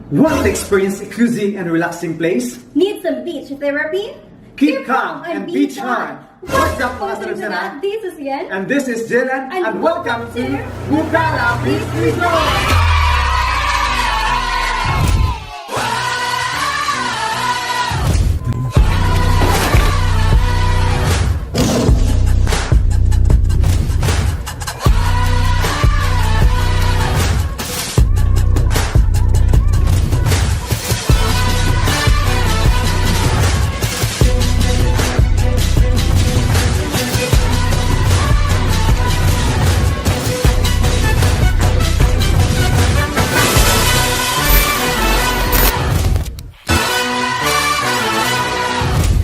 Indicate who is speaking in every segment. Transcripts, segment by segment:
Speaker 1: Want to experience a cozy and relaxing place?
Speaker 2: Need some beach therapy?
Speaker 1: Keep calm and beach on! What's up, mga sarap?
Speaker 2: This is Yen.
Speaker 1: And this is Dylan,
Speaker 2: And
Speaker 1: and welcome
Speaker 2: welcome
Speaker 1: to
Speaker 2: to
Speaker 1: Bukana Beach Resort!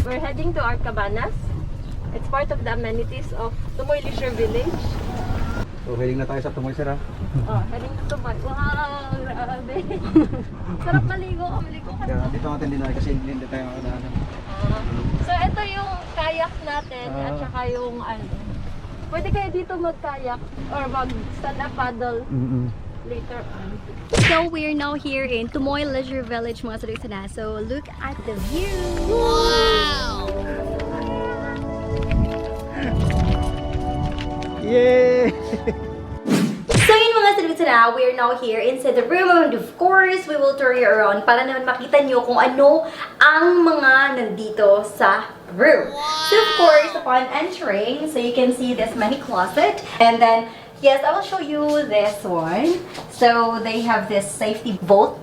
Speaker 3: We're heading to our cabanas. It's part of the amenities of Tumoy Leisure Village.
Speaker 1: So, heading na tayo sa Tumoy, sir, ha?
Speaker 3: Oh, heading to Tumoy. Wow, grabe. Sarap maligo. Oh, maligo ka.
Speaker 1: Kaya dito natin din kasi hindi tayo makadaan.
Speaker 3: Ah. So, ito yung kayak natin at saka yung ano. Pwede kayo dito mag-kayak or mag-stand-up paddle later on.
Speaker 2: So we are now here in Tumoy Leisure Village, mga sarap. So look at the view! Wow!
Speaker 1: Yay!
Speaker 2: So yun, mga sarap, we are now here inside the room and of course, we will tour you around para naman makita nyo kung ano ang mga nandito sa room. So of course, upon entering, so you can see this many closet and then, yes, I will show you this one. So they have this safety vault.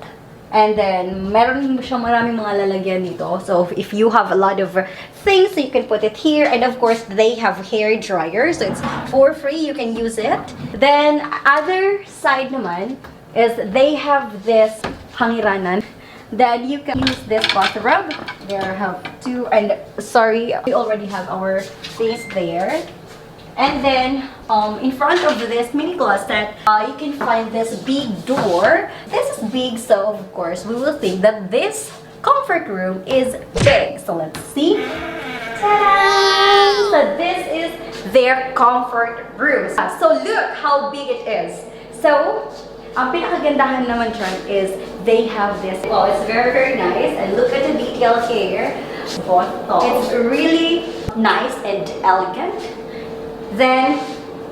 Speaker 2: And then, meron siyang maraming mga lalagyan dito. So, if you have a lot of things, you can put it here. And of course, they have hair dryer. So, it's for free. You can use it. Then, other side naman is they have this hangiranan. Then, you can use this bathrobe. There have two. And sorry, we already have our things there. And then, in front of this mini closet, you can find this big door. This is big, so of course, we will think that this comfort room is big. So let's see. Ta-da! So this is their comfort room. So look how big it is. So, ang pinakagandahan naman dyan is they have this. Wow, it's very, very nice. And look at the detail here. It's really nice and elegant. Then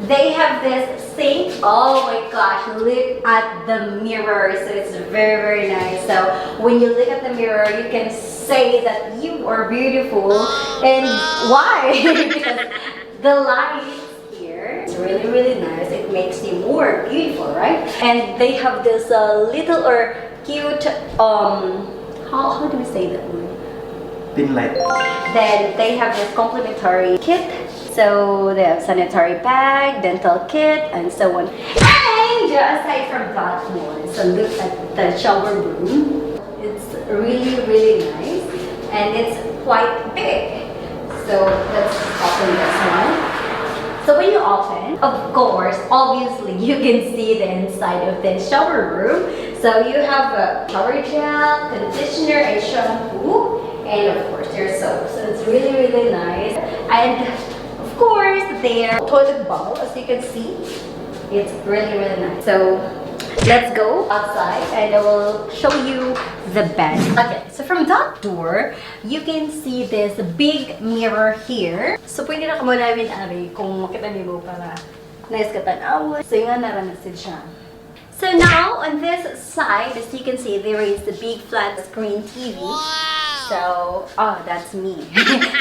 Speaker 2: they have this sink. Oh my gosh, look at the mirror. So it's very, very nice. So when you look at the mirror, you can say that you are beautiful. And why? Because the lights here is really, really nice. It makes you more beautiful, right? And they have this little or cute, how do we say that word?
Speaker 1: Pin light.
Speaker 2: Then they have this complimentary kit. So they have sanitary bag, dental kit, and so on. And aside from that one, so look at the shower room. It's really, really nice. And it's quite big. So let's open this one. So when you open, of course, obviously you can see the inside of the shower room. So you have a shower gel, conditioner, and shampoo, and of course there's soap. So it's really, really nice. And of course, their toilet bowl, as you can see, it's really, really nice. So let's go outside and I will show you the bed. Okay, so from that door, you can see this big mirror here. So pwede na kamo namin ari kung makita niyo para nice ka tan-awon. So yung nga naranasin siya. So now, on this side, as you can see, there is the big flat screen TV. So, oh, that's me.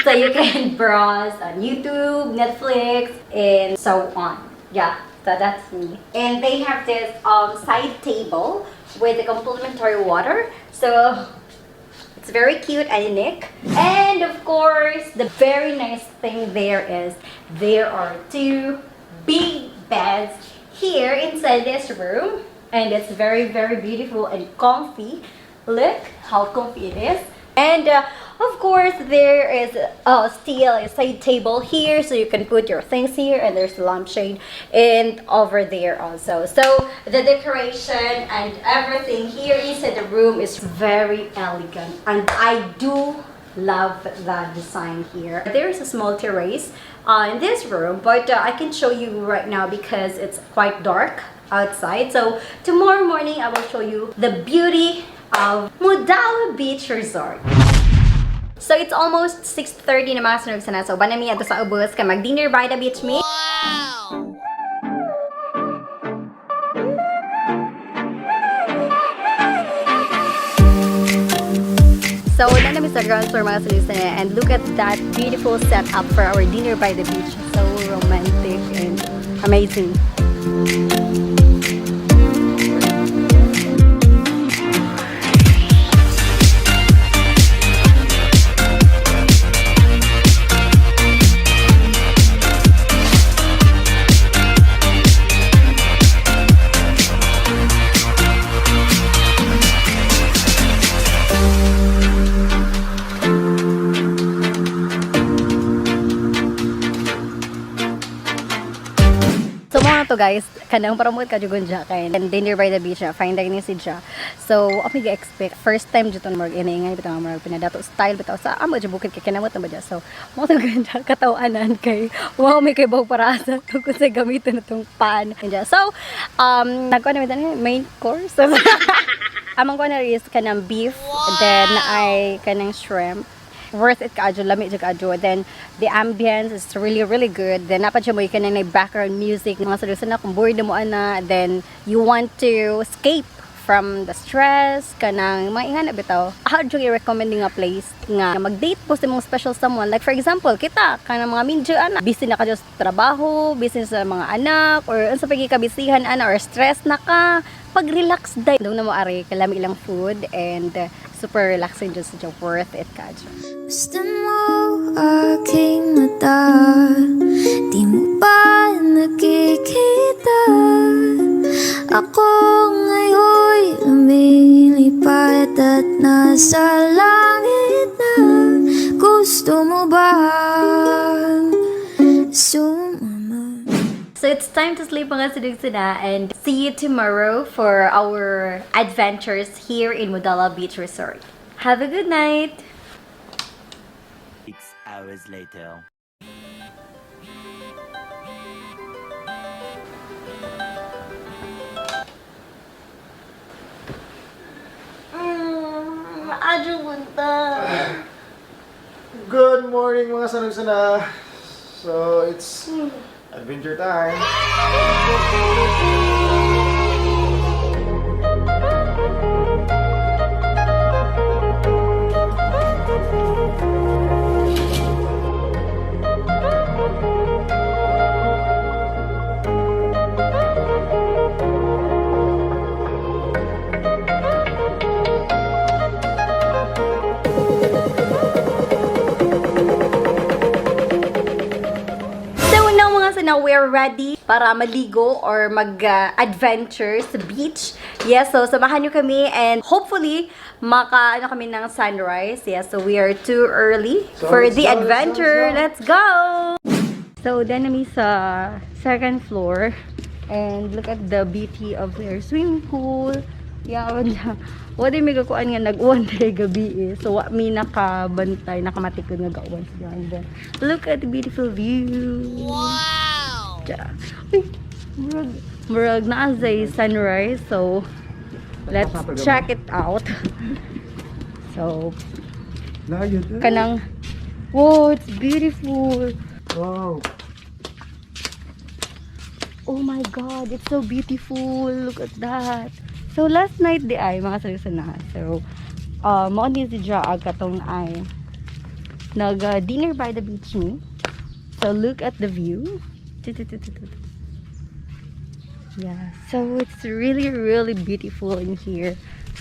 Speaker 2: So you can browse on YouTube, Netflix, and so on. Yeah, so that's me. And they have this side table with the complimentary water. So it's very cute and unique. And of course, the very nice thing there is there are two big beds here inside this room. And it's very, very beautiful and comfy. Look how comfy it is. And of course, there is still a side table here, so you can put your things here, and there's a lampshade and over there also. So the decoration and everything here inside the room is very elegant, and I do love the design here. There is a small terrace in this room, but I can show you right now because it's quite dark outside. So tomorrow morning, I will show you the beauty of Mudala Beach Resort. So it's almost 6:30 na, mga sunog sana. So uban na mi adto sa ubos kay mag dinner by the beach mi. So, naa na mi sa ground floor, mga sunog sana, and look at that beautiful setup for our dinner by the beach. So romantic and amazing. So mao na to, guys, kanang promote ka jugon dya kay and dinner by the beach na fine dining si dya. So ako may expect first time jud murag ini bitaw nga murag pinadato style bitaw sa amo jud bukid kay kinamot na ba dya. So mao to ganda katawanan kay wow, may kay baw para sa kung sa gamiton na tong pan. Dya. So nagkuha na mi main course. Among kuha na is kanang beef, then ay kanang shrimp. Worth it kaadyo, lami jud kaadyo. Then the ambience is really, really good. Then naa pa mo kanang na background music mga solution na kung bored na mo ana, then you want to escape from the stress, kanang mga ingana bitaw. Ako jud i-recommend nga place nga mag-date po sa imong special someone. Like for example, kita kanang mga minjo ana, busy na ka sa trabaho, busy sa mga anak or unsa pa gyud kabisihan ana or stress na ka, pag-relax day. Doon na mo ari, kalami ilang food and super relaxing just siya, worth it ka.
Speaker 4: Gusto mo aking mata? Di mo ba nakikita? Ako ngayon'y lumilipad at nasa langit na. Gusto mo ba sumama?
Speaker 2: So it's time to sleep, mga sunugsuna, and see you tomorrow for our adventures here in Mudala Beach Resort. Have a good night!
Speaker 5: 6 hours later.
Speaker 2: Adyo punta.
Speaker 1: Good morning, mga sanugsana! So, it's adventure time!
Speaker 2: So now, mga sana, we're ready para maligo or mag-adventure sa beach. Yes, so samahan nyo kami and hopefully maka ano kami ng sunrise. Yes, so we are too early
Speaker 1: So,
Speaker 2: for
Speaker 1: let's
Speaker 2: the
Speaker 1: go, let's go,
Speaker 2: adventure.
Speaker 1: let's go.
Speaker 2: Let's go! So, then kami sa second floor and look at the beauty of their swimming pool. Yeah, wala. Wala may gakuan nga nag-uwan dahil gabi eh. So, wa mi nakabantay, nakamatikod nga gauwan siya. And then, look at the beautiful view. Wow! Uy, murag, murag naa say sunrise. So, let's check it out. So, kanang, wow, it's beautiful.
Speaker 1: Wow!
Speaker 2: Oh my God, it's so beautiful. Look at that. So last night di ay mga salusana. So mao ni si Jaag katong ay nag dinner by the beach mi. So look at the view. Tu- tu- tu- tu- tu. Yeah, so it's really, really beautiful in here.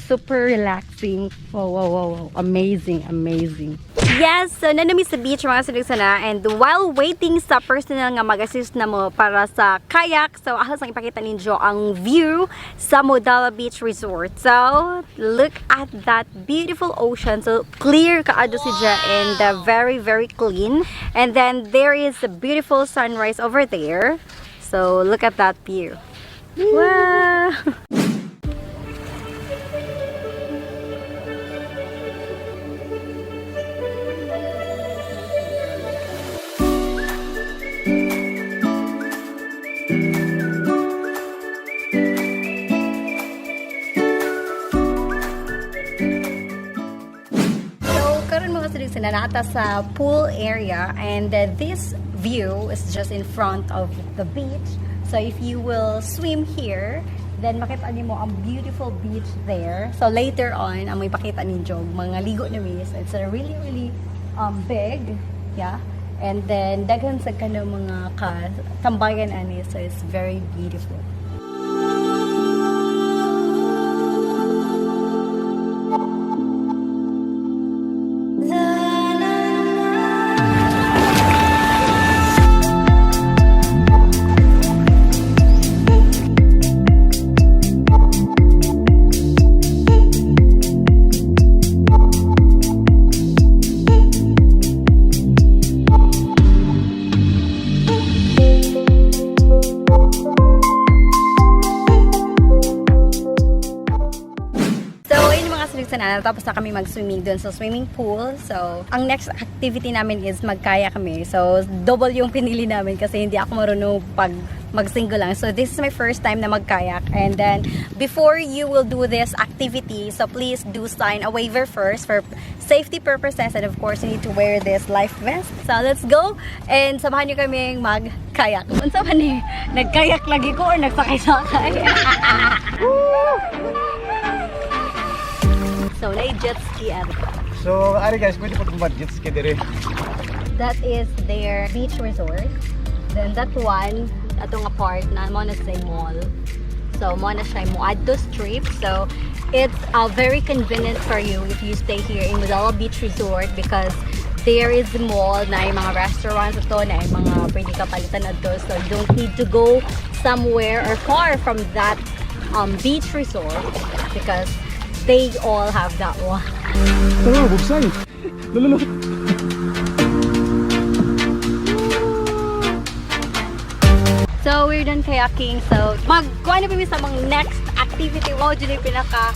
Speaker 2: Super relaxing. Wow. Amazing, amazing. Yes, so naa na mi sa beach, mga sinugsana, and while waiting sa personal nga mag-assist na mo para sa kayak, so ako sang ipakita ninyo ang view sa Modala Beach Resort. So, look at that beautiful ocean. So, clear kaadyo si siya and very, very clean. And then, there is a beautiful sunrise over there. So, look at that view. Wow! So, karon, mga silig, naa ta sa pool area and this view is just in front of the beach. So, if you will swim here, then makita nimo ang beautiful beach there. So, later on, ang may pakita ninyo, mga ligo na mi. So, it's a really, really big. Yeah. And then, daghan sa kanang mga ka tambayan ani. So, it's very beautiful. So, ayun, mga silig, tapos na kami mag-swimming dun sa swimming pool. So, ang next activity namin is magkayak kami. So, double yung pinili namin kasi hindi ako marunong pag mag-single lang. So, this is my first time na magkayak. And then, before you will do this activity, so please do sign a waiver first for safety purposes. And of course, you need to wear this life vest. So, let's go! And samahan niyo kaming magkayak. Unsa man ni? Nagkayak lagi ko or nagsakay-sakay? So, na jet ski at
Speaker 1: So, ari guys, pwede po mag-jet ski dire.
Speaker 2: That is their beach resort. Then that one, ato nga part na mo na sa mall. So mo na siya mo adto strip. So it's very convenient for you if you stay here in Modala Beach Resort because there is a mall na yung mga restaurants ato na yung mga pwede ka palitan adto. So you don't need to go somewhere or far from that beach resort because they all have that one.
Speaker 1: Tara, bubsay. Lolo.
Speaker 2: So, we're done kayaking. So, mag kuha na kami sa mga next activity. Wow, dyan yung pinaka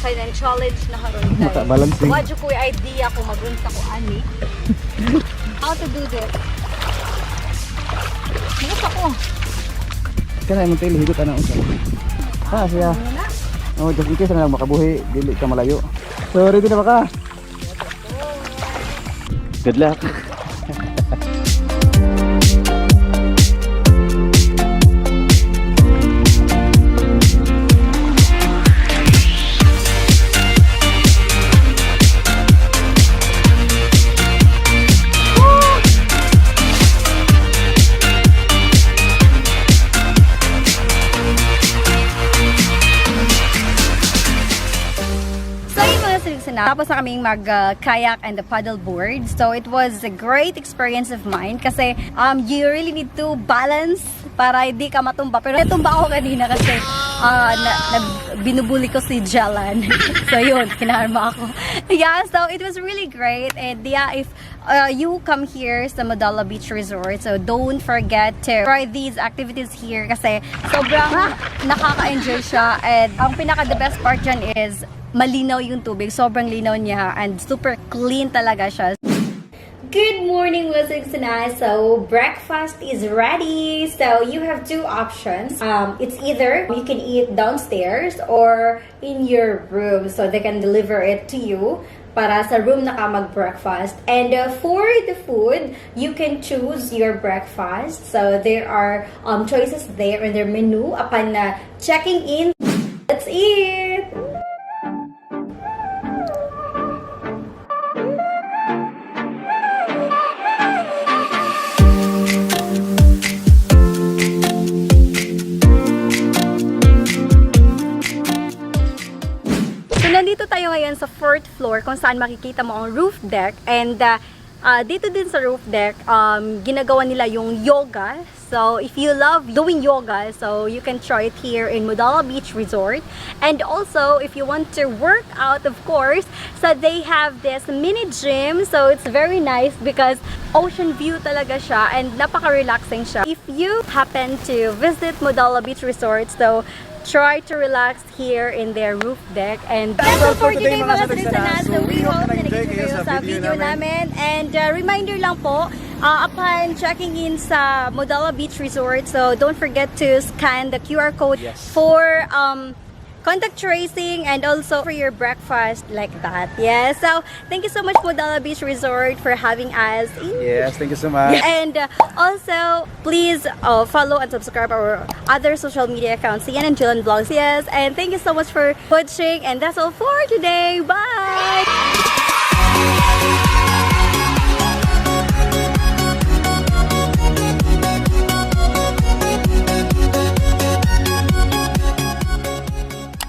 Speaker 2: kailan challenge na karon kay.
Speaker 1: Maka-balancing.
Speaker 2: Wa jud ko yung idea kung magunsa ko ani. How to do this? Magunsa ko.
Speaker 1: Kana imong tail higot ana unsa. Ah, siya. Oh, just in case na lang makabuhi, dili ka malayo. So, ready na ba ka? Good luck.
Speaker 2: So yun, mga silig, tapos na kaming mag-kayak and the paddle board. So it was a great experience of mine kasi you really need to balance para hindi ka matumba. Pero natumba ako kanina kasi binubuli ko si Jalan. So yun, kinarma ako. Yeah, so it was really great. And yeah, if you come here sa Modala Beach Resort, so don't forget to try these activities here kasi sobrang nakaka-enjoy siya. And ang pinaka the best part dyan is malinaw yung tubig. Sobrang linaw niya and super clean talaga siya. Good morning, Wasigsana. So breakfast is ready. So you have two options. It's either you can eat downstairs or in your room. So they can deliver it to you para sa room na ka mag-breakfast. And for the food, you can choose your breakfast. So there are choices there in their menu upon checking in. Let's eat! So, nandito tayo ngayon sa fourth floor kung saan makikita mo ang roof deck. And dito din sa roof deck, ginagawa nila yung yoga. So, if you love doing yoga, so you can try it here in Modala Beach Resort. And also, if you want to work out, of course, so they have this mini gym. So, it's very nice because ocean view talaga siya and napaka-relaxing siya. If you happen to visit Modala Beach Resort, so try to relax here in their roof deck. And that's all for today, mga salisanas. So we hope na nag-enjoy kayo sa video namin. And reminder lang po, upon checking in sa Modala Beach Resort, so don't forget to scan the QR code for contact tracing and also for your breakfast like that. Yeah. So thank you so much, Modala Beach Resort, for having us in.
Speaker 1: Yes, thank you so much.
Speaker 2: And also, please follow and subscribe our other social media accounts, Ian and Jillian Vlogs. Yes, and thank you so much for watching. And that's all for today. Bye!